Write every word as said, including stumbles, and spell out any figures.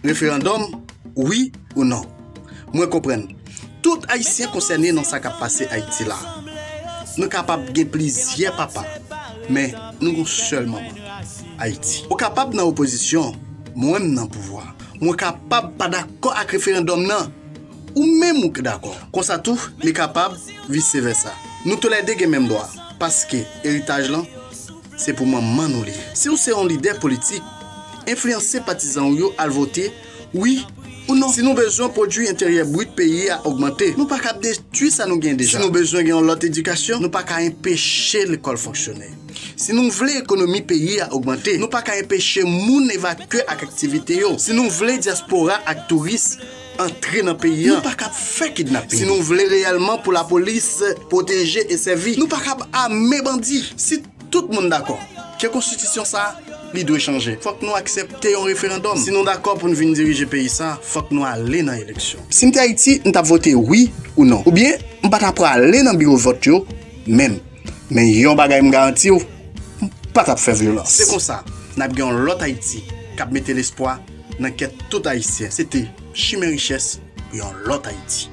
Referandòm, wi ou non? Mwen konprann. Tout Ayisyen konsène nan sa k ap pase Ayiti la. Nou kapab gen plizyè papa, men nou gon sèl manman, Ayiti. Ou kapab nan opozisyon, mwen m nan pouvwa. Mwen kapab pa dakò ak referandòm nan, ou menm ou dakò. Konsa tou, li kapab vis vèsa. Nou toulède gen menm dwa, paske eritaj lan, se pou manman nou li ye. Si w se yon lidè politik, enfliyanse patizan w yo al vote, wi ou non. Si nou bezwen pwodui enteryè brit peyi a ogmante, nou pa kab detwi sa nou gen deja. Si nou bezwen gen yon lòt edikasyon, nou pa ka enpeche lekòl fonksyone. Si nou vle ekonomi peyi a ogmante, nou pa ka enpeche moun evakye ak aktivite yo. Si nou vle dyaspora ak touris antre nan peyi a, nou pa kab fè kidnaping. Si nou vle reyèlman pou lapolis pwoteje e sèvi, nou pa kab ame bandi. Si tout moun dakò ke konstitisyon sa a, li dwe chanje, fòk nou aksepte yon referandòm. Si nou dakò pou n vin dirije peyi sa a, fòk nou ale nan eleksyon. Si m te Ayiti, m t ap vote wi ou non. Oubyen, m pa ta prale nan biwo vòt yo menm. Men yon bagay m garanti w, m pa t ap fè vyolans. Se konsa, n ap gen yon lòt Ayiti k ap mete lespwa nan kè tout Ayisyen. Se te Chimen Richès pou yon lòt Ayiti.